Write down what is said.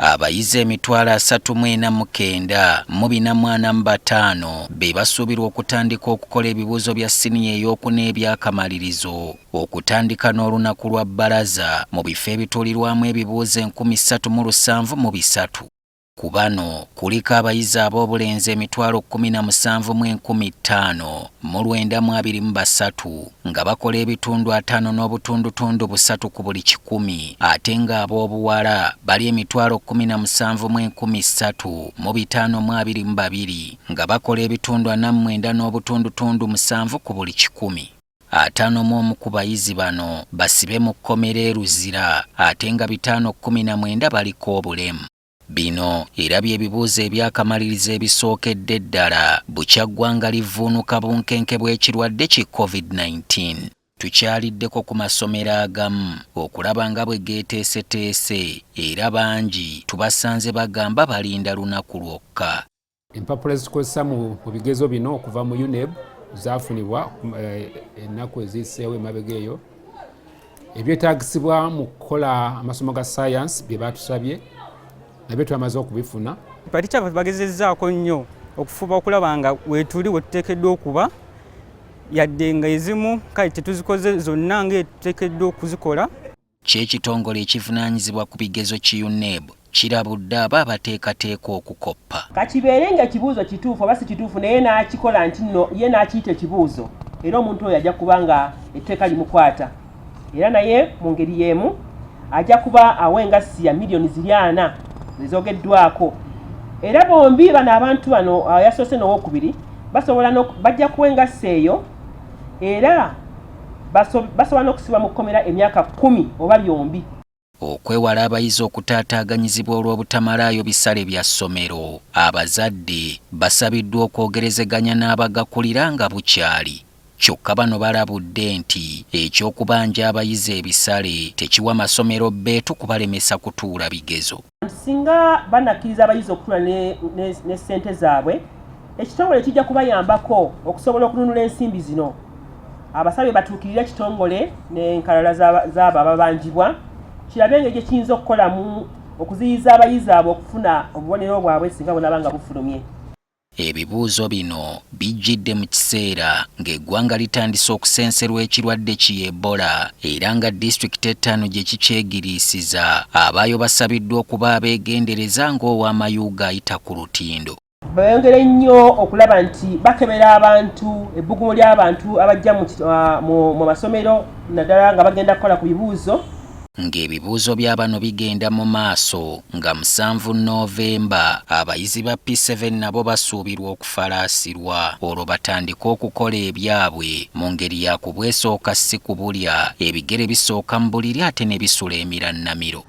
Abayizi 349,445 be basuubirwa okutandika okukola ebibuuzo bya siniya ey'okuna eby'akamalirizo okutandika n'olunaku lwa bbalaza mu bifo ebituulirwamu ebibuuzo 3703. Ku bano kuliko abayizi ab'obulenzi 17,523 nga bakola ebitundu ataano n'obutundutundu busatu ku buli kikumi ate ng'ab'obuwala bali 17,352 nga bakola ebitundu ana mu mwenda n'obutundutundu musanvu ku buli kikumi. 51 ku bayizi bano basibe mu kkomera e Luzira ate nga 519 baliko obulemu. Bino era bye bibuuzo eby'akamalirizo ebisookedde ddala bukya ggwanga livvuunuka bunkenke bw'ekirwadde ki Covid-19. Tukyaliddeko ku masomero agamu okulaba nga bwe geeteeseteese era bangi tubasanze bagamba balinda lunaku lwokka. Empapula ezitukozesa mu bigezo bino okuva mu UNEB zafunibwa ennaku eziyiseewo emabega eyo. Ebyetaagisibwa mu kukola amasomo ga sayansi bye batusabye nabyo twamaze okubifuna. Batikya baffe bagezezzaako nnyo okufuba okulaba nga wetuli wetuteekeddwa okuba yadde nga ezimu kale tetuzikoze zonna ng'etuteekeddwa okuzikola. Kyo ekitongole ekivunaanyizibwa ku bigezo ki UNEB kirabudde abo abateekateeka okukoppa. Ka kibeere nga ekibuuzo kituufu oba si kituufu naye n'akikola nti nno ye n'akiyita ekibuuzo era omuntu oyo ajja kuba nga etteeka limukwata era naye mu ngeri y'emu ajja kuba awa engassi ya miliyoni ziri ana ezoogeddwako era bombi bano abantu bano yasoose n'owokubiri basobola bajja kuwa engassi eyo era basobola n'okusibwa mu kkomera emyaka kkumi oba byombi. Okwewala abayizi okutaataaganyizibwa olw'obutamalaayo bisale bya ssomero, abazadde basabiddwa okwogerezeganya n'abagakulira nga bukyali. Kyokka bano balabudde nti eky'okubanja abayizi ebisale tekiwa masomero bbeetu kubalemesa kutuula bigezo. Singa banakkiriza abayizi okutuula ne ssente zaabwe, ekitongole kijja kubayambako okusobola okununula ensimbi zino. Abasabye batuukirire ekitongole n'enkalala z'abo ababanjibwa kirabe engeri gye kiyinza okukolamu okuziyiza abayizi abo okufuna obubonero bwabwe singa bunaaba nga bufulumye. Ebibuuzo bino bijjidde mu kiseera ng'eggwanga litandise okusenserwa ekirwadde ki Ebola era nga disitulikiti ettaano gye kikyegiriisiza abaayo basabiddwa okuba abeegendereza ng'ow'amayuuga ayita ku lutindo. Beeyongere nnyo okulaba nti bakebera abantu, ebbugumu ly'abantu abajja mu masomero naddala nga bagenda kukola ku bibuuzo. Ng'ebibuuzo bya bano bigenda mu maaso nga musanvu Novemba, abayizi ba P7 nabo basuubirwa okufalaasirwa olwo batandike okukola ebyabwe mu ngeri ya kubwesooka ssi kubulya, ebigere bisooka mu buliri ate ne bisula emirannamiro.